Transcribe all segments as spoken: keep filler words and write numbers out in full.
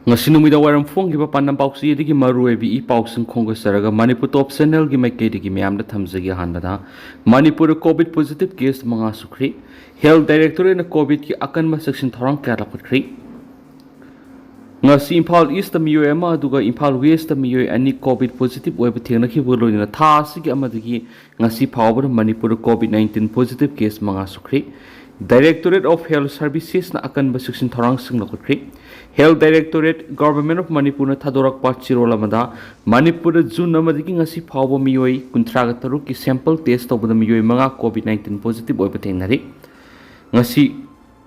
ꯉꯁꯤ ꯅꯨꯃꯤꯗꯥꯡ ꯋꯥꯏꯔꯝ ꯐꯣꯡꯈꯤꯕ ꯄꯥꯟꯗꯝ ꯄꯥꯎꯆꯦꯗꯒꯤ ꯃꯔꯨꯑꯣꯏꯕ ꯏ ꯄꯥꯎꯁꯤꯡ ꯈꯣꯝꯒꯠꯆꯔꯒ ꯃꯅꯤꯄꯨꯔ ꯇꯣꯞ ꯆꯦꯅꯦꯜꯒꯤ ꯃꯥꯏꯀꯩꯗꯒꯤ ꯃꯌꯥꯝꯗ ꯊꯝꯖꯒꯦ꯫ ꯑꯍꯥꯟꯕꯗ, ꯃꯅꯤꯄꯨꯔꯗ ꯀꯣꯚꯤꯗ ꯄꯣꯖꯤꯇꯤꯚ ꯀꯦꯁ ꯃꯉꯥ ꯁꯨꯈ꯭ꯔꯦ꯫ ꯍꯦꯜꯊ ꯗꯥꯏꯔꯦꯛꯇꯣꯔꯦꯠꯅ ꯀꯣꯚꯤꯗꯀꯤ ꯑꯀꯟꯕ ꯆꯦꯛꯁꯤꯟ ꯊꯧꯔꯥꯡ ꯀꯌꯥ ꯂꯧꯈꯠꯈ꯭ꯔꯦ꯫ ꯉꯁꯤ ꯏꯝꯐꯥꯜ ꯏꯁꯇ ꯃꯤꯑꯣꯏ ꯑꯃ ꯑꯗꯨꯒ ꯏꯝꯐꯥꯜ ꯋꯦꯁꯇ ꯃꯤꯑꯣꯏ ꯑꯅꯤ ꯀꯣꯚꯤꯗ ꯄꯣꯖꯤꯇꯤꯚ ꯑꯣꯏꯕ ꯊꯦꯡꯅꯈꯤꯕꯒ ꯂꯣꯏꯅꯅ ꯊꯥ ꯑꯁꯤꯒꯤ ꯑꯃꯗꯒꯤ ꯉꯁꯤ ꯐꯥꯎꯕꯗ ꯃꯅꯤꯄꯨꯔꯗ ꯀꯣꯚꯤꯗ ꯅꯥꯏꯟꯇꯤꯟ ꯄꯣꯖꯤꯇꯤꯚ ꯀꯦꯁ ꯃꯉꯥ ꯁꯨꯈ꯭ꯔꯦ꯫ ꯗꯥꯏꯔꯦꯛꯇꯣꯔꯦꯠ ꯑꯣꯐ ꯍꯦꯜꯊ ꯁꯔꯚꯤꯁꯦꯁꯅ ꯑꯀꯟꯕ ꯆꯦꯛꯁꯤꯟ ꯊꯧꯔꯥꯡꯁꯤꯡ ꯂꯧꯈꯠꯈ꯭ꯔꯦ꯫ ꯍꯦꯜꯊ ꯗꯥꯏꯔꯦꯛꯇꯣꯔꯦꯠ, ꯒꯚꯔꯟꯃꯦꯟꯠ ꯑꯣꯐ ꯃꯅꯤꯄꯨꯔꯅ ꯊꯥꯗꯣꯔꯛꯄ ꯆꯦꯔꯣꯜ ꯑꯃꯗ, ꯃꯅꯤꯄꯨꯔꯗ ꯖꯨꯟ ꯑꯃꯗꯒꯤ ꯉꯁꯤ ꯐꯥꯎꯕ ꯃꯤꯑꯣꯏ ꯀꯨꯟꯊ꯭ꯔꯥꯒ ꯇꯔꯨꯛꯀꯤ ꯁꯦꯝꯄꯜ ꯇꯦꯁ ꯇꯧꯕꯗ ꯃꯤꯑꯣꯏ ꯃꯉꯥ ꯀꯣꯚꯤꯗ ꯅꯥꯏꯟꯇꯤꯟ ꯄꯣꯖꯤꯇꯤꯚ ꯑꯣꯏꯕ ꯊꯦꯡꯅꯔꯤ꯫ ꯉꯁꯤ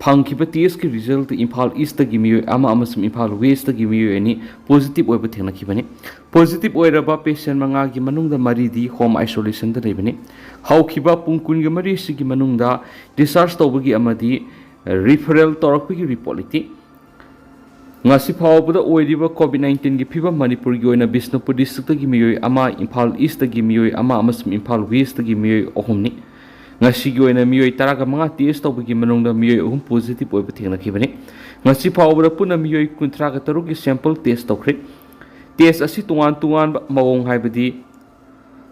ꯐꯪꯈꯤꯕ ꯇꯦꯁꯀꯤ ꯔꯤꯖꯜꯇ ꯏꯝꯐꯥꯜ ꯏꯁꯇꯒꯤ ꯃꯤꯑꯣꯏ ꯑꯃ ꯑꯃꯁꯨꯡ ꯏꯝꯐꯥꯜ ꯋꯦꯁꯇꯒꯤ ꯃꯤꯑꯣꯏ ꯑꯅꯤ ꯄꯣꯖꯤꯇꯤꯚ ꯑꯣꯏꯕ ꯊꯦꯡꯅꯈꯤꯕꯅꯤ꯫ ꯄꯣꯖꯤꯇꯤꯚ ꯑꯣꯏꯔꯕ ꯄꯦꯁꯦꯟ ꯃꯉꯥꯒꯤ ꯃꯅꯨꯡꯗ ꯃꯔꯤꯗꯤ ꯍꯣꯝ ꯑꯥꯏꯁꯣꯂꯦꯁꯟꯗ ꯂꯩꯕꯅꯤ꯫ ꯍꯧꯈꯤꯕ ꯄꯨꯡ ꯀꯨꯟꯒ ꯃꯔꯤꯁꯤꯒꯤ ꯃꯅꯨꯡꯗ ꯗꯤꯁꯆꯥꯔꯖ ꯇꯧꯕꯒꯤ ꯑꯃꯗꯤ ꯔꯤꯐꯔꯦꯜ ꯇꯧꯔꯛꯄꯒꯤ ꯔꯤꯄꯣꯔꯠ ꯂꯩꯇꯦ꯫ ꯉꯁꯤ ꯐꯥꯎꯕꯗ ꯑꯣꯏꯔꯤꯕ ꯀꯣꯚꯤꯗ ꯅꯥꯏꯟꯇꯤꯟꯒꯤ ꯐꯤꯕꯝ: ꯃꯅꯤꯄꯨꯔꯒꯤ ꯑꯣꯏꯅ ꯕꯤꯁꯅꯨꯄꯨꯔ ꯗꯤꯁꯇ꯭ꯔꯤꯛꯇꯒꯤ ꯃꯤꯑꯣꯏ ꯑꯃ, ꯏꯝꯐꯥꯜ ꯏꯁꯇꯒꯤ ꯃꯤꯑꯣꯏ ꯑꯃ ꯑꯃꯁꯨꯡ ꯏꯝꯐꯥꯜ ꯋꯦꯁꯇꯒꯤ ꯃꯤꯑꯣꯏ ꯑꯍꯨꯝꯅꯤ꯫ ꯉꯁꯤꯒꯤ ꯑꯣꯏꯅ ꯃꯤꯑꯣꯏ ꯇꯔꯥꯒ ꯃꯉꯥ ꯇꯦꯁ ꯇꯧꯕꯒꯤ ꯃꯅꯨꯡꯗ ꯃꯤꯑꯣꯏ ꯑꯍꯨꯝ ꯄꯣꯖꯤꯇꯤꯚ ꯑꯣꯏꯕ ꯊꯦꯡꯅꯈꯤꯕꯅꯤ꯫ ꯉꯁꯤ ꯐꯥꯎꯕꯗ ꯄꯨꯟꯅ ꯃꯤꯑꯣꯏ ꯀꯨꯟꯊ꯭ꯔꯥꯒ ꯇꯔꯨꯛꯀꯤ ꯁꯦꯝꯄꯜ ꯇꯦꯁ ꯇꯧꯈ꯭ꯔꯦ꯫ ꯇꯦꯁ ꯑꯁꯤ ꯇꯣꯉꯥꯟ ꯇꯣꯉꯥꯟꯕ ꯃꯑꯣꯡ, ꯍꯥꯏꯕꯗꯤ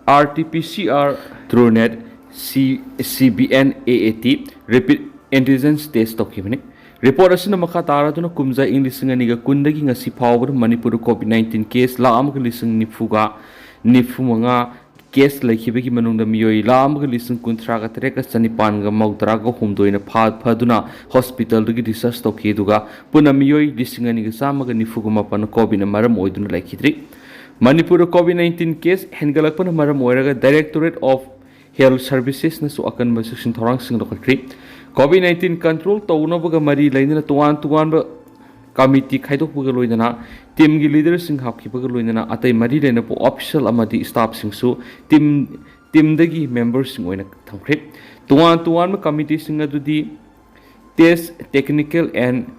R T P C R, Truenat, C, C B N A A T, rapid antigen test ꯇꯧꯈꯤꯕꯅꯤ꯫ ꯔꯤꯄꯣꯔꯠ ꯑꯁꯤꯅ ꯃꯈꯥ ꯇꯥꯔꯗꯨꯅ ꯀꯨꯝꯖꯥ ꯏꯪ ꯂꯤꯁꯤꯡ ꯑꯅꯤꯒ ꯀꯨꯟꯗꯒꯤ ꯉꯁꯤ ꯐꯥꯎꯕꯗ ꯃꯅꯤꯄꯨꯔꯗ ꯀꯣꯚꯤꯗ ꯅꯥꯏꯟꯇꯤꯟ ꯀꯦꯁ ꯂꯥꯈ ꯑꯃꯒ ꯂꯤꯁꯤꯡ ꯅꯤꯐꯨꯒ ꯅꯤꯐꯨ ꯃꯉꯥ ꯀꯦꯁ ꯂꯩꯈꯤꯕꯒꯤ ꯃꯅꯨꯡꯗ ꯃꯤꯑꯣꯏ ꯂꯥꯈ ꯑꯃꯒ ꯂꯤꯁꯤꯡ ꯀꯨꯟꯊ꯭ꯔꯥꯒ ꯇꯔꯦꯠꯀ ꯆꯅꯤꯄꯥꯟꯒ ꯃꯧꯗ꯭ꯔꯥꯒ ꯍꯨꯝꯗꯣꯏꯅ ꯐꯥ-, ꯐꯗꯨꯅ ꯍꯣꯁꯄꯤꯇꯥꯜꯗꯒꯤ ꯗꯤꯁꯆꯥꯔꯖ ꯇꯧꯈꯤ, ꯑꯗꯨꯒ ꯄꯨꯟꯅ ꯃꯤꯑꯣꯏ ꯂꯤꯁꯤꯡ ꯑꯅꯤꯒ ꯆꯥꯝꯃꯒ ꯅꯤꯐꯨꯒ ꯃꯥꯄꯟꯅ ꯀꯣꯚꯤꯗꯅ ꯃꯔꯝ ꯑꯣꯏꯗꯨꯅ ꯂꯩꯈꯤꯗ꯭ꯔꯤ꯫ ꯃꯅꯤꯄꯨꯔꯗ ꯀꯣꯚꯤꯗ ꯅꯥꯏꯟꯇꯤꯟ ꯀꯦꯁ ꯍꯦꯟꯒꯠꯂꯛꯄꯅ ꯃꯔꯝ ꯑꯣꯏꯔꯒ ꯗꯥꯏꯔꯦꯛꯇꯣꯔꯦꯠ ꯑꯣꯐ ꯍꯦꯜꯊ ꯁꯔꯚꯤꯁꯦꯁꯅꯁꯨ ꯑꯀꯟꯕ ꯆꯦꯛꯁꯤꯟ ꯊꯧꯔꯥꯡꯁꯤꯡ ꯂꯧꯈꯠꯈ꯭ꯔꯤ꯫ ꯀꯣꯚꯤꯗ ꯅꯥꯏꯟꯇꯤꯟ ꯀꯟꯇ꯭ꯔꯣꯜ ꯇꯧꯅꯕꯒ ꯃꯔꯤ ꯂꯩꯅꯅ ꯇꯣꯉꯥꯟ ꯇꯣꯉꯥꯟꯕ ꯀꯃꯤꯇꯤ ꯈꯥꯏꯗꯣꯛꯄꯒ ꯂꯣꯏꯅꯅ ꯇꯤꯝꯒꯤ ꯂꯤꯗꯔꯁꯤꯡ ꯍꯥꯞꯈꯤꯕꯒ ꯂꯣꯏꯅꯅ ꯑꯇꯩ ꯃꯔꯤ ꯂꯩꯅꯕ ꯑꯣꯐꯤꯁꯤꯌꯦꯜ ꯑꯃꯗꯤ ꯁ꯭ꯇꯥꯐꯁꯤꯡꯁꯨ ꯇꯤꯝ, ꯇꯤꯝꯗꯒꯤ ꯃꯦꯝꯕꯔꯁꯤꯡ ꯑꯣꯏꯅ ꯊꯝꯈ꯭ꯔꯦ꯫ ꯇꯣꯉꯥꯟ ꯇꯣꯉꯥꯟꯕ ꯀꯃꯤꯇꯤꯁꯤꯡ ꯑꯗꯨꯗꯤ Test Technical and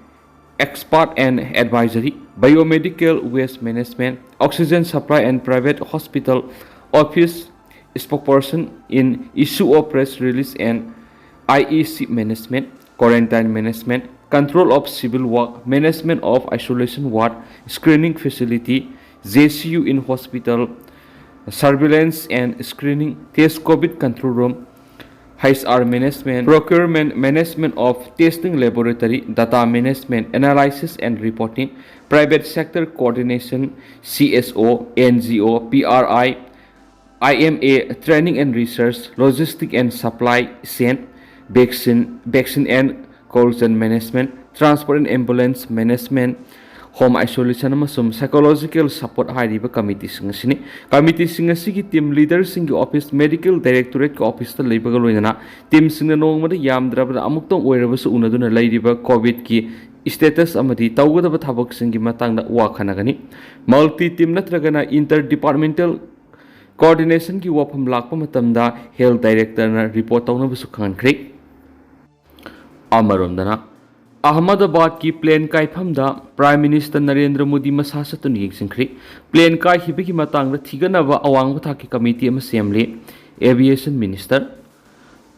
Expert and Advisory, Biomedical Waste Management, Oxygen Supply and Private Hospital Office Spokesperson in Issue of Press Release and I E C Management, Quarantine Management, control of civil work, management of isolation ward, screening facility, J C U in hospital, surveillance and screening, test COVID control room, H R management, procurement, management of testing laboratory, data management, analysis and reporting, private sector coordination, C S O, N G O, P R I, I M A, training and research, logistic and supply chain, vaccine, vaccine and cold chain management, transport and ambulance management, home isolation ꯑꯃꯁꯨꯡ psychological support ꯍꯥꯏꯔꯤꯕ committeeꯁꯤꯡ ꯑꯁꯤꯅꯤ꯫ Committeeꯁꯤꯡ ꯑꯁꯤꯒꯤ team leaderꯁꯤꯡꯒꯤ office, medical directorateꯀꯤ officeꯇ ꯂꯩꯕꯒ ꯂꯣꯏꯅꯅ teamꯁꯤꯡꯅ ꯅꯣꯡꯃꯗ ꯌꯥꯝꯗ꯭ꯔꯕꯗ ꯑꯃꯨꯛꯇꯪ ꯑꯣꯏꯔꯕꯁꯨ ꯎꯅꯗꯨꯅ ꯂꯩꯔꯤꯕ COVIDꯀꯤ status ꯑꯃꯗꯤ ꯇꯧꯒꯗꯕ ꯊꯕꯛꯁꯤꯡꯒꯤ ꯃꯇꯥꯡꯗ ꯋꯥ ꯈꯟꯅꯒꯅꯤ꯫ Multi team ꯅꯠꯇ꯭ꯔꯒꯅ inter departmental coordinationꯒꯤ ꯋꯥꯐꯝ ꯂꯥꯛꯄ ꯃꯇꯝꯗ health directorꯅ report ꯇꯧꯅꯕꯁꯨ ꯈꯪꯍꯟꯈ꯭ꯔꯦ꯫ ꯑꯃꯔꯣꯝꯗꯅ, ꯑꯍꯃꯗꯥꯕꯥꯗꯀꯤ plane ꯀꯥꯏꯐꯝꯗ Prime Minister Narendra Modi ꯃꯁꯥ ꯆꯠꯇꯨꯅ ꯌꯦꯡꯁꯤꯟꯈ꯭ꯔꯦ꯫ Plane ꯀꯥꯏꯈꯤꯕꯒꯤ ꯃꯇꯥꯡꯗ ꯊꯤꯒꯠꯅꯕ ꯑꯋꯥꯡꯕ ꯊꯥꯛꯀꯤ committee ꯑꯃ ꯁꯦꯝꯂꯦ꯫ Aviation Minister,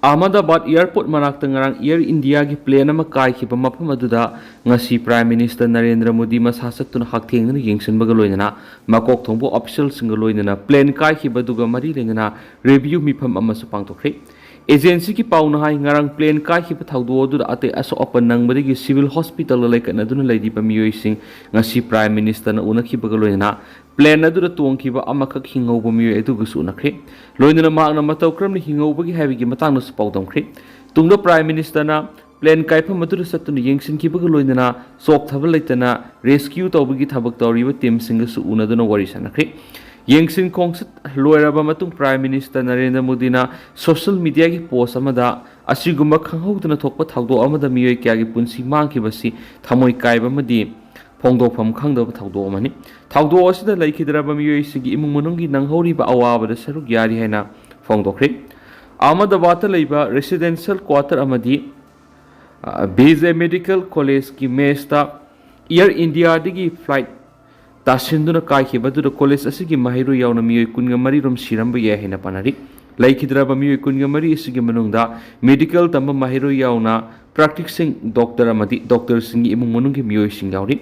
ꯑꯍꯃꯗꯥꯕꯥꯗ airport ꯃꯅꯥꯛꯇ ꯉꯔꯥꯡ Air Indiaꯒꯤ plane ꯑꯃ ꯀꯥꯏꯈꯤꯕ ꯃꯐꯝ ꯑꯗꯨꯗ ꯉꯁꯤ Prime Minister ꯅꯔꯦꯟꯗ꯭ꯔ ꯃꯣꯗꯤ ꯃꯁꯥ ꯆꯠꯇꯨꯅ ꯍꯛꯊꯦꯡꯅꯅ ꯌꯦꯡꯁꯤꯟꯕꯒ ꯂꯣꯏꯅꯅ ꯃꯀꯣꯛ ꯊꯣꯡꯕ officialꯁꯤꯡꯒ ꯂꯣꯏꯅꯅ plane ꯀꯥꯏꯈꯤꯕ ꯑꯗꯨꯒ ꯃꯔꯤ ꯂꯩꯅꯅ review ꯃꯤꯐꯝ ꯑꯃꯁꯨ ꯄꯥꯡꯊꯣꯛꯈ꯭ꯔꯦ꯫ Agencyꯒꯤ ꯄꯥꯎꯅ ꯍꯥꯏ, ꯉꯔꯥꯡ plane ꯀꯥꯏꯈꯤꯕ ꯊꯧꯗꯣꯛ ꯑꯗꯨꯗ ꯑꯇꯩ ꯑꯁꯣꯛ ꯑꯄꯟ ꯅꯪꯕꯗꯒꯤ civil hospitalꯗ ꯂꯩꯈꯠꯅꯗꯨꯅ ꯂꯩꯔꯤꯕ ꯃꯤꯑꯣꯏꯁꯤꯡ ꯉꯁꯤ Prime Ministerꯅ ꯎꯅꯈꯤꯕꯒ ꯂꯣꯏꯅꯅ plane ꯑꯗꯨꯗ ꯇꯣꯡꯈꯤꯕ ꯑꯃꯈꯛ ꯍꯤꯡꯍꯧꯕ ꯃꯤꯑꯣꯏ ꯑꯗꯨꯒꯁꯨ ꯎꯅꯈ꯭ꯔꯦ꯫ ꯂꯣꯏꯅꯅ ꯃꯍꯥꯛꯅ ꯃꯇꯧ ꯀꯔꯝꯅ ꯍꯤꯡꯍꯧꯕꯒꯦ ꯍꯥꯏꯕꯒꯤ ꯃꯇꯥꯡꯗꯁꯨ ꯄꯥꯎꯗꯝꯈ꯭ꯔꯦ꯫ ꯇꯨꯡꯗ Prime Ministerꯅ plane ꯀꯥꯏꯐꯝ ꯑꯗꯨꯗ ꯆꯠꯇꯨꯅ ꯌꯦꯡꯁꯤꯟꯈꯤꯕꯒ ꯂꯣꯏꯅꯅ ꯆꯣꯛꯊꯕ ꯂꯩꯇꯅ rescue ꯇꯧꯕꯒꯤ ꯊꯕꯛ ꯇꯧꯔꯤꯕ teamꯁꯤꯡꯒꯁꯨ ꯎꯅꯗꯨꯅ ꯋꯥꯔꯤ ꯁꯥꯟꯅꯈ꯭ꯔꯦ꯫ ꯌꯦꯡꯁꯤꯟ ꯈꯣꯡꯆꯠ ꯂꯣꯏꯔꯕ ꯃꯇꯨꯡ Prime Minister ꯅꯔꯦꯟꯗ꯭ꯔ ꯃꯣꯗꯤꯅ social mediaꯒꯤ post ꯑꯃꯗ ꯑꯁꯤꯒꯨꯝꯕ ꯈꯪꯍꯧꯗꯅ ꯊꯣꯛꯄ ꯊꯧꯗꯣꯛ ꯑꯃꯗ ꯃꯤꯑꯣꯏ ꯀꯌꯥꯒꯤ ꯄꯨꯟꯁꯤ ꯃꯥꯡꯈꯤꯕꯁꯤ ꯊꯃꯣꯏ ꯀꯥꯏꯕ ꯑꯃꯗꯤ ꯐꯣꯡꯗꯣꯛꯐꯝ ꯈꯪꯗꯕ ꯊꯧꯗꯣꯛ ꯑꯃꯅꯤ꯫ ꯊꯧꯗꯣꯛ ꯑꯁꯤꯗ ꯂꯩꯈꯤꯗ꯭ꯔꯕ ꯃꯤꯑꯣꯏꯁꯤꯡꯒꯤ ꯏꯃꯨꯡ ꯃꯅꯨꯡꯒꯤ ꯅꯪꯍꯧꯔꯤꯕ ꯑꯋꯥꯕꯗ ꯁꯔꯨꯛ ꯌꯥꯔꯤ ꯍꯥꯏꯅ ꯐꯣꯡꯗꯣꯛꯈ꯭ꯔꯦ꯫ ꯑꯍꯃꯗꯥꯕꯥꯗꯇ ꯂꯩꯕ residential quarter ꯑꯃꯗꯤ, ꯑ, Vijay Medical Collegeꯀꯤ messꯇ Air Indiaꯗꯒꯤ flight ꯇꯥꯁꯤꯟꯗꯨꯅ ꯀꯥꯏꯈꯤꯕ ꯑꯗꯨꯗ college ꯑꯁꯤꯒꯤ ꯃꯍꯩꯔꯣꯏ ꯌꯥꯎꯅ ꯃꯤꯑꯣꯏ ꯀꯨꯟꯒ ꯃꯔꯤ ꯔꯣꯝ ꯁꯤꯔꯝꯕ ꯌꯥꯏ ꯍꯥꯏꯅ ꯄꯥꯅꯔꯤ꯫ ꯂꯩꯈꯤꯗ꯭ꯔꯕ ꯃꯤꯑꯣꯏ ꯀꯨꯟꯒ ꯃꯔꯤ ꯑꯁꯤꯒꯤ ꯃꯅꯨꯡꯗ ꯃꯦꯗꯤꯀꯦꯜ ꯇꯝꯕ ꯃꯍꯩꯔꯣꯏ ꯌꯥꯎꯅ ꯄ꯭ꯔꯥꯛꯇꯤꯁꯤꯡ ꯗꯣꯛꯇꯔ ꯑꯃꯗꯤ ꯗꯣꯛꯇꯔꯁꯤꯡꯒꯤ ꯏꯃꯨꯡ ꯃꯅꯨꯡꯒꯤ ꯃꯤꯑꯣꯏꯁꯤꯡ ꯌꯥꯎꯔꯤ꯫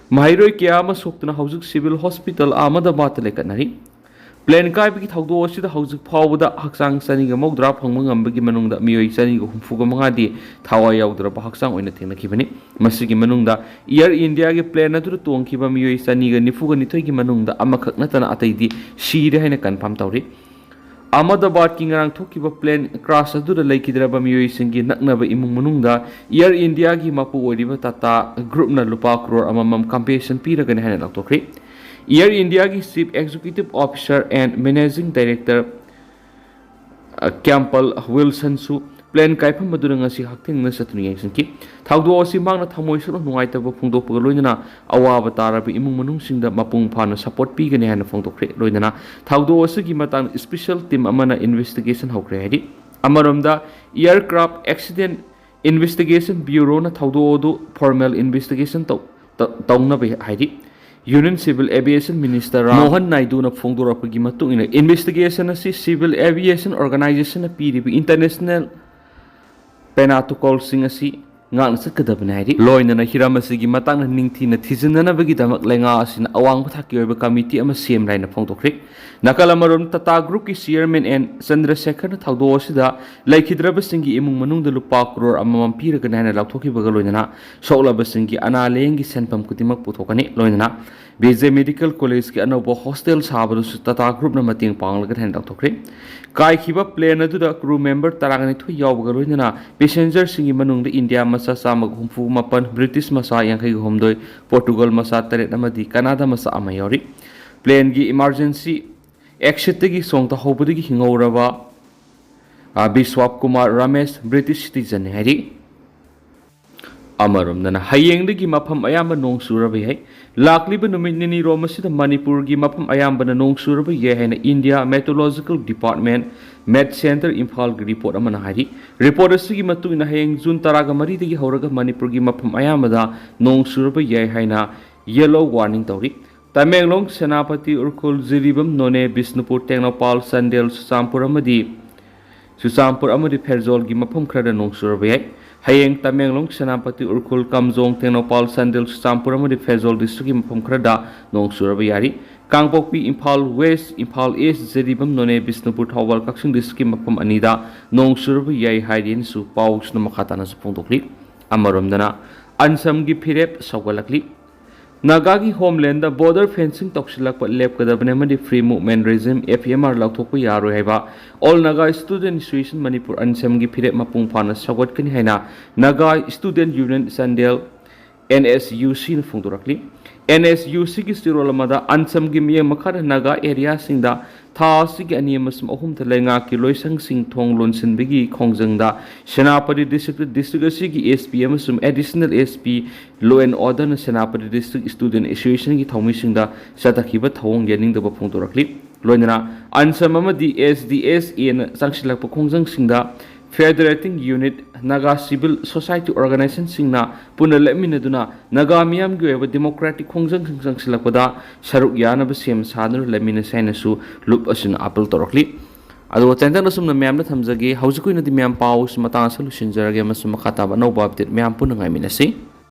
ꯃꯍꯩꯔꯣꯏ ꯀꯌꯥ ꯑꯃ ꯁꯣꯛꯇꯨꯅ ꯍꯧꯖꯤꯛ ꯁꯤꯚꯤꯜ ꯍꯣꯁꯄꯤꯇꯥꯜ ꯑꯍꯃꯗꯕꯥꯗꯇ ꯂꯩꯈꯠꯅꯔꯤ꯫ ꯄ꯭ꯂꯦꯟ ꯀꯥꯏꯕꯒꯤ ꯊꯧꯗꯣꯛ ꯑꯁꯤꯗ ꯍꯧꯖꯤꯛ ꯐꯥꯎꯕꯗ ꯍꯛꯆꯥꯡ ꯆꯅꯤꯒ ꯃꯧꯗ꯭ꯔꯥ ꯐꯪꯕ ꯉꯝꯕꯒꯤ ꯃꯅꯨꯡꯗ ꯃꯤꯑꯣꯏ ꯆꯅꯤꯒ ꯍꯨꯝꯐꯨꯒ ꯃꯉꯥꯗꯤ ꯊꯋꯥꯏ ꯌꯥꯎꯗ꯭ꯔꯕ ꯍꯛꯆꯥꯡ ꯑꯣꯏꯅ ꯊꯦꯡꯅꯈꯤꯕꯅꯤ꯫ ꯃꯁꯤꯒꯤ ꯃꯅꯨꯡꯗ ꯏꯌꯔ ꯏꯟꯗꯤꯌꯥꯒꯤ ꯄ꯭ꯂꯦꯟ ꯑꯗꯨꯗ ꯇꯣꯡꯈꯤꯕ ꯃꯤꯑꯣꯏ ꯆꯅꯤꯒ ꯅꯤꯐꯨꯒ ꯅꯤꯊꯣꯏꯒꯤ ꯃꯅꯨꯡꯗ ꯑꯃꯈꯛ ꯅꯠꯇꯅ ꯑꯇꯩꯗꯤ ꯁꯤꯔꯦ ꯍꯥꯏꯅ ꯀꯟꯐꯥꯔꯝ ꯇꯧꯔꯤ꯫ ꯑꯍꯃꯗꯕꯥꯗꯀꯤ ꯉꯔꯥꯡ ꯊꯣꯛꯈꯤꯕ ꯄ꯭ꯂꯦꯟ ꯀ꯭ꯔꯥꯁ ꯑꯗꯨꯗ ꯂꯩꯈꯤꯗ꯭ꯔꯕ ꯃꯤꯑꯣꯏꯁꯤꯡꯒꯤ ꯅꯛꯅꯕ ꯏꯃꯨꯡ ꯃꯅꯨꯡꯗ ꯏꯌꯔ ꯏꯟꯗꯤꯌꯥꯒꯤ ꯃꯄꯨ ꯑꯣꯏꯔꯤꯕ ꯇꯥꯇꯥ ꯒ꯭ꯔꯨꯞꯅ ꯂꯨꯄꯥ ꯀ꯭ꯔꯣꯔ ꯑꯃꯃꯝ ꯀꯝꯄꯦꯟꯁꯦꯁꯟ ꯄꯤꯔꯒꯅꯤ ꯍꯥꯏꯅ ꯂꯥꯎꯊꯣꯛꯈ꯭ꯔꯤ꯫ ꯏꯌꯔ ꯏꯟꯗꯤꯌꯥꯒꯤ chief executive officer and managing director, uh, Campbell ꯋꯤꯜꯁꯟꯁꯨ plane ꯀꯥꯏꯐꯝ ꯑꯗꯨꯗ ꯉꯁꯤ ꯍꯛꯊꯦꯡꯅꯅ ꯆꯠꯇꯨꯅ ꯌꯦꯡꯁꯤꯟꯈꯤ꯫ ꯊꯧꯗꯣꯛ ꯑꯁꯤ ꯃꯍꯥꯛꯅ ꯊꯃꯣꯏ ꯁꯣꯛꯅ ꯅꯨꯡꯉꯥꯏꯇꯕ ꯐꯣꯡꯗꯣꯛꯄꯒ ꯂꯣꯏꯅꯅ ꯑꯋꯥꯕ ꯇꯥꯔꯕ ꯏꯃꯨꯡ ꯃꯅꯨꯡꯁꯤꯡꯗ ꯃꯄꯨꯡ ꯐꯥꯅ ꯁꯄꯣꯔꯠ ꯄꯤꯒꯅꯤ ꯍꯥꯏꯅ ꯐꯣꯡꯗꯣꯛꯈ꯭ꯔꯦ꯫ ꯂꯣꯏꯅꯅ ꯊꯧꯗꯣꯛ ꯑꯁꯤꯒꯤ ꯃꯇꯥꯡꯗ ꯁ꯭ꯄꯦꯁꯦꯜ ꯇꯤꯝ ꯑꯃꯅ ꯏꯟꯚꯦꯁꯇꯤꯒꯦꯁꯟ ꯍꯧꯈ꯭ꯔꯦ ꯍꯥꯏꯔꯤ꯫ ꯑꯃꯔꯣꯝꯗ, ꯑꯦꯌꯔꯀ꯭ꯔꯥꯐ ꯑꯦꯛꯁꯤꯗꯦꯟ ꯏꯟꯚꯦꯁꯇꯤꯒꯦꯁꯟ ꯕ꯭ꯌꯨꯔꯣꯅ ꯊꯧꯗꯣꯛ ꯑꯗꯨ ꯐꯣꯔꯃꯦꯜ ꯏꯟꯚꯦꯁꯇꯤꯒꯦꯁꯟ ꯇꯧ-, ꯇ-, ꯇꯧꯅꯕ ꯍꯥꯏꯔꯤ꯫ Union civil aviation minister Ram Mohan ꯅꯥꯏꯗꯨꯅ ꯐꯣꯡꯗꯣꯔꯛꯄꯒꯤ ꯃꯇꯨꯡ ꯏꯟꯅ, ꯏꯟꯚꯦꯁꯇꯤꯒꯦꯁꯟ ꯑꯁꯤ ꯁꯤꯚꯤꯜ ꯑꯦꯚꯤꯌꯦꯁꯟ ꯑꯣꯔꯒꯅꯥꯏꯖꯦꯁꯟꯅ ꯄꯤꯔꯤꯕ ꯏꯟꯇꯔꯅꯦꯁꯅꯦꯜ ꯄ꯭ꯔꯣꯇꯣꯀꯣꯜꯁꯤꯡ ꯑꯁꯤ ꯉꯥꯛꯅ ꯆꯠꯀꯗꯕꯅꯤ ꯍꯥꯏꯔꯤ꯫ ꯂꯣꯏꯅꯅ ꯍꯤꯔꯝ ꯑꯁꯤꯒꯤ ꯃꯇꯥꯡꯗ ꯅꯤꯡꯊꯤꯅ ꯊꯤꯖꯤꯟꯅꯅꯕꯒꯤꯗꯃꯛ ꯂꯩꯉꯥꯛ ꯑꯁꯤꯅ ꯑꯋꯥꯡꯕ ꯊꯥꯛꯀꯤ ꯑꯣꯏꯕ ꯀꯃꯤꯇꯤ ꯑꯃ ꯁꯦꯝꯂꯦ ꯍꯥꯏꯅ ꯐꯣꯡꯗꯣꯛꯈ꯭ꯔꯦ꯫ ꯅꯥꯀꯜ ꯑꯃꯔꯣꯝ, ꯇꯥꯇꯥ ꯒ꯭ꯔꯨꯞꯀꯤ ꯆꯤꯌꯔꯃꯦꯟ ꯑꯦꯟ ꯆꯟꯗ꯭ꯔꯁꯦꯈꯔꯅ ꯊꯧꯗꯣꯛ ꯑꯁꯤꯗ ꯂꯩꯈꯤꯗ꯭ꯔꯕꯁꯤꯡꯒꯤ ꯏꯃꯨꯡ ꯃꯅꯨꯡꯗ ꯂꯨꯄꯥ ꯀ꯭ꯔꯣꯔ ꯑꯃꯃꯝ ꯄꯤꯔꯒꯅꯤ ꯍꯥꯏꯅ ꯂꯥꯎꯊꯣꯛꯈꯤꯕꯒ ꯂꯣꯏꯅꯅ ꯁꯣꯛꯂꯕꯁꯤꯡꯒꯤ ꯑꯅꯥ ꯂꯥꯌꯦꯡꯒꯤ ꯁꯦꯟꯐꯝ ꯈꯨꯗꯤꯡꯃꯛ ꯄꯨꯊꯣꯛꯀꯅꯤ꯫ ꯂꯣꯏꯅꯅ ꯕꯤ ꯖꯦ ꯃꯦꯗꯤꯀꯦꯜ ꯀꯣꯂꯦꯖꯀꯤ ꯑꯅꯧꯕ ꯍꯣꯁꯇꯦꯜ ꯁꯥꯕꯗꯁꯨ ꯇꯥꯇꯥ ꯒ꯭ꯔꯨꯞꯅ ꯃꯇꯦꯡ ꯄꯥꯡꯂꯒꯅꯤ ꯍꯥꯏꯅ ꯂꯥꯎꯊꯣꯛꯈ꯭ꯔꯦ꯫ ꯀꯥꯏꯈꯤꯕ ꯄ꯭ꯂꯦꯟ ꯑꯗꯨꯗ ꯀ꯭ꯔꯨ ꯃꯦꯝꯕꯔ ꯇꯔꯥꯅꯤꯊꯣꯏ ꯌꯥꯎꯕꯒ ꯂꯣꯏꯅꯅ ꯄꯦꯁꯦꯟꯖꯔꯁꯤꯡꯒꯤ ꯃꯅꯨꯡꯗ ꯏꯟꯗꯤꯌꯥ ꯃꯆꯥ ꯆꯥꯝꯃꯒ ꯍꯨꯝꯐꯨ ꯃꯥꯄꯟ, ꯕ꯭ꯔꯤꯇꯤꯁ ꯃꯆꯥ ꯌꯥꯡꯈꯩꯒ ꯍꯨꯝꯗꯣꯏ, ꯄꯣꯔꯇꯨꯒꯜ ꯃꯆꯥ ꯇꯔꯦꯠ ꯑꯃꯗꯤ ꯀꯅꯥꯗꯥ ꯃꯆꯥ ꯑꯃ ꯌꯥꯎꯔꯤ꯫ ꯄ꯭ꯂꯦꯟꯒꯤ ꯏꯃꯥꯔꯖꯦꯟꯁꯤ ꯑꯦꯛꯁꯤꯠꯇꯒꯤ ꯆꯣꯡꯊꯍꯧꯕꯗꯒꯤ ꯍꯤꯡꯍꯧꯔꯕ, ꯑ, ꯕꯤꯁ꯭ꯋꯥꯞ ꯀꯨꯃꯥꯔ ꯔꯥꯃꯦꯁ ꯕ꯭ꯔꯤꯇꯤꯁ ꯁꯤꯇꯤꯖꯟꯅꯤ ꯍꯥꯏꯔꯤ꯫ ꯑꯃꯔꯣꯝꯗꯅ, ꯍꯌꯦꯡꯗꯒꯤ ꯃꯐꯝ ꯑꯌꯥꯝꯕ ꯅꯣꯡ ꯆꯨꯔꯕ ꯌꯥꯏ꯫ ꯂꯥꯛꯂꯤꯕ ꯅꯨꯃꯤꯠ ꯅꯤꯅꯤ ꯔꯣꯝ ꯑꯁꯤꯗ ꯃꯅꯤꯄꯨꯔꯒꯤ ꯃꯐꯝ ꯑꯌꯥꯝꯕꯅ ꯅꯣꯡ ꯆꯨꯔꯕ ꯌꯥꯏ ꯍꯥꯏꯅ ꯏꯟꯗꯤꯌꯥ ꯃꯦꯇꯣꯂꯣꯖꯤꯀꯦꯜ ꯗꯤꯄꯥꯔꯠꯃꯦꯟ, ꯃꯦꯠ ꯁꯦꯟꯇꯔ ꯏꯝꯐꯥꯜꯒꯤ ꯔꯤꯄꯣꯔꯠ ꯑꯃꯅ ꯍꯥꯏꯔꯤ꯫ ꯔꯤꯄꯣꯔꯠ ꯑꯁꯤꯒꯤ ꯃꯇꯨꯡ ꯏꯟꯅ, ꯍꯌꯦꯡ ꯖꯨꯟ ꯇꯔꯥꯒ ꯃꯔꯤꯗꯒꯤ ꯍꯧꯔꯒ ꯃꯅꯤꯄꯨꯔꯒꯤ ꯃꯐꯝ ꯑꯌꯥꯝꯕꯗ ꯅꯣꯡ ꯆꯨꯔꯕ ꯌꯥꯏ ꯍꯥꯏꯅ ꯌꯦꯂꯣ ꯋꯥꯔꯅꯤꯡ ꯇꯧꯔꯤ꯫ ꯇꯃꯦꯡꯂꯣꯡ, ꯁꯦꯅꯥꯄꯇꯤ, ꯎꯈ꯭ꯔꯨꯜ, ꯖꯤꯔꯤꯕꯥꯝ, ꯅꯣꯅꯦ, ꯕꯤꯁꯅꯨꯄꯨꯔ, ꯇꯦꯡꯅꯧꯄꯥꯜ, ꯆꯥꯟꯗꯦꯜ, ꯆꯨꯔꯆꯥꯟꯄꯨꯔ ꯑꯃꯗꯤ ꯆꯨꯔꯆꯥꯟꯄꯨꯔ ꯑꯃꯗꯤ ꯐꯦꯔꯖꯣꯜꯒꯤ ꯃꯐꯝ ꯈꯔꯗ ꯅꯣꯡ ꯆꯨꯔꯕ ꯌꯥꯏ꯫ ꯍꯌꯦꯡ ꯇꯃꯦꯡꯂꯣꯡ, ꯁꯦꯅꯥꯄꯇꯤ, ꯎꯈ꯭ꯔꯨꯜ, ꯀꯥꯝꯖꯣꯡ, ꯇꯦꯡꯅꯧꯄꯥꯜ, ꯆꯥꯟꯗꯦꯜ, ꯆꯨꯔꯆꯥꯟꯄꯨꯔ ꯑꯃꯗꯤ ꯐꯦꯔꯖꯣꯜ district ꯀꯤ ꯃꯐꯝ ꯈꯔꯗ ꯅꯣꯡ ꯆꯨꯔꯕ ꯌꯥꯔꯤ꯫ ꯀꯥꯡꯄꯣꯛꯄꯤ, ꯏꯝꯐꯥꯜ West, ꯏꯝꯐꯥꯜ East, ꯖꯤꯔꯤꯕꯥꯝ, ꯅꯣꯅꯦ, ꯕꯤꯁꯅꯨꯄꯨꯔ, ꯊꯧꯕꯥꯜ, ꯀꯛꯆꯤꯡ district ꯀꯤ ꯃꯐꯝ ꯑꯅꯤꯗ ꯅꯣꯡ ꯆꯨꯔꯕ ꯌꯥꯏ ꯍꯥꯏꯔꯤꯅꯁꯨ ꯄꯥꯎꯁꯤꯅ ꯃꯈꯥ ꯇꯥꯅꯁꯨ ꯐꯣꯡꯗꯣꯛꯂꯤ꯫ ꯑꯃꯔꯣꯝꯗꯅ ꯑꯟꯁꯝꯒꯤ ꯐꯤꯔꯦꯞ ꯁꯧꯒꯠꯂꯛꯂꯤ꯫ ꯅꯥꯒꯥꯒꯤ ꯍꯣꯝꯂꯦꯟꯗ border fencing ꯇꯧꯁꯤꯜꯂꯛꯄ ꯂꯦꯞꯀꯗꯕꯅꯤ ꯑꯃꯗꯤ Free Movement Regime, F M R, ꯂꯧꯊꯣꯛꯄ ꯌꯥꯔꯣꯏ ꯍꯥꯏꯕ All Naga Student Association Manipur, ꯑꯟꯁꯝꯒꯤ ꯐꯤꯔꯦꯞ ꯃꯄꯨꯡ ꯐꯥꯅ ꯁꯧꯒꯠꯀꯅꯤ ꯍꯥꯏꯅ Naga Student Union Chandel, N S U C ꯅ ꯐꯣꯡꯗꯣꯔꯛꯂꯤ꯫ N S U C ꯒꯤ ꯆꯦꯔꯣꯜ ꯑꯃꯗ ꯑꯟꯁꯝꯒꯤ ꯃꯤꯠꯌꯦꯡ ꯃꯈꯥꯗ ꯅꯥꯒꯥ area ꯁꯤꯡꯗ ꯊꯥ ꯑꯁꯤꯒꯤ ꯑꯅꯤ ꯑꯃꯁꯨꯡ ꯑꯍꯨꯝꯗ ꯂꯩꯉꯥꯛꯀꯤ ꯂꯣꯏꯁꯪꯁꯤꯡ ꯊꯣꯡ ꯂꯣꯟꯁꯤꯟꯕꯒꯤ ꯈꯣꯡꯖꯪꯗ ꯁꯦꯅꯥꯄꯇꯤ district, district ꯑꯁꯤꯒꯤ S P ꯑꯃꯁꯨꯡ Additional S P Law and Order ꯅ ꯁꯦꯅꯥꯄꯇꯤ District Student Association ꯒꯤ ꯊꯧꯃꯤꯁꯤꯡꯗ ꯆꯠꯊꯈꯤꯕ ꯊꯧꯑꯣꯡ ꯌꯥꯅꯤꯡꯗꯕ ꯐꯣꯡꯗꯣꯔꯛꯂꯤ꯫ ꯂꯣꯏꯅꯅ ꯑꯟꯁꯝ ꯑꯃꯗꯤ S D S A ꯅ ꯆꯪꯁꯤꯜꯂꯛꯄ ꯈꯣꯡꯖꯪꯁꯤꯡꯗ Federating Unit, Naga Civil Society Organization ꯁꯤꯡꯅ ꯄꯨꯟꯅ ꯂꯦꯞꯃꯤꯟꯅꯗꯨꯅ ꯅꯥꯒꯥ ꯃꯤꯌꯥꯝꯒꯤ ꯑꯣꯏꯕ democratic ꯈꯣꯡꯖꯪꯁꯤꯡ ꯆꯪꯁꯤꯜꯂꯛꯄꯗ ꯁꯔꯨꯛ ꯌꯥꯅꯕ ꯁꯦꯝ ꯁꯥꯗꯨꯅ ꯂꯩꯃꯤꯟꯅꯁꯤ ꯍꯥꯏꯅꯁꯨ ꯂꯨꯞ ꯑꯁꯤꯅ appeal ꯇꯧꯔꯛꯂꯤ꯫ ꯑꯗꯨꯒ ꯇꯦꯟꯇꯛꯅ ꯁꯨꯝꯅ ꯃꯌꯥꯝꯗ ꯊꯝꯖꯒꯦ꯫ ꯍꯧꯖꯤꯛꯀꯤ ꯑꯣꯏꯅꯗꯤ ꯃꯌꯥꯝ ꯄꯥꯎꯁꯤ ꯃꯇꯥꯡ ꯑꯁꯤꯗ ꯂꯣꯏꯁꯤꯟꯖꯔꯒꯦ ꯑꯃꯁꯨꯡ ꯃꯈꯥ ꯇꯥꯕ ꯑꯅꯧꯕ update ꯃꯌꯥꯝ ꯄꯨꯟꯅ ꯉꯥꯏꯃꯤꯟꯅꯁꯤ꯫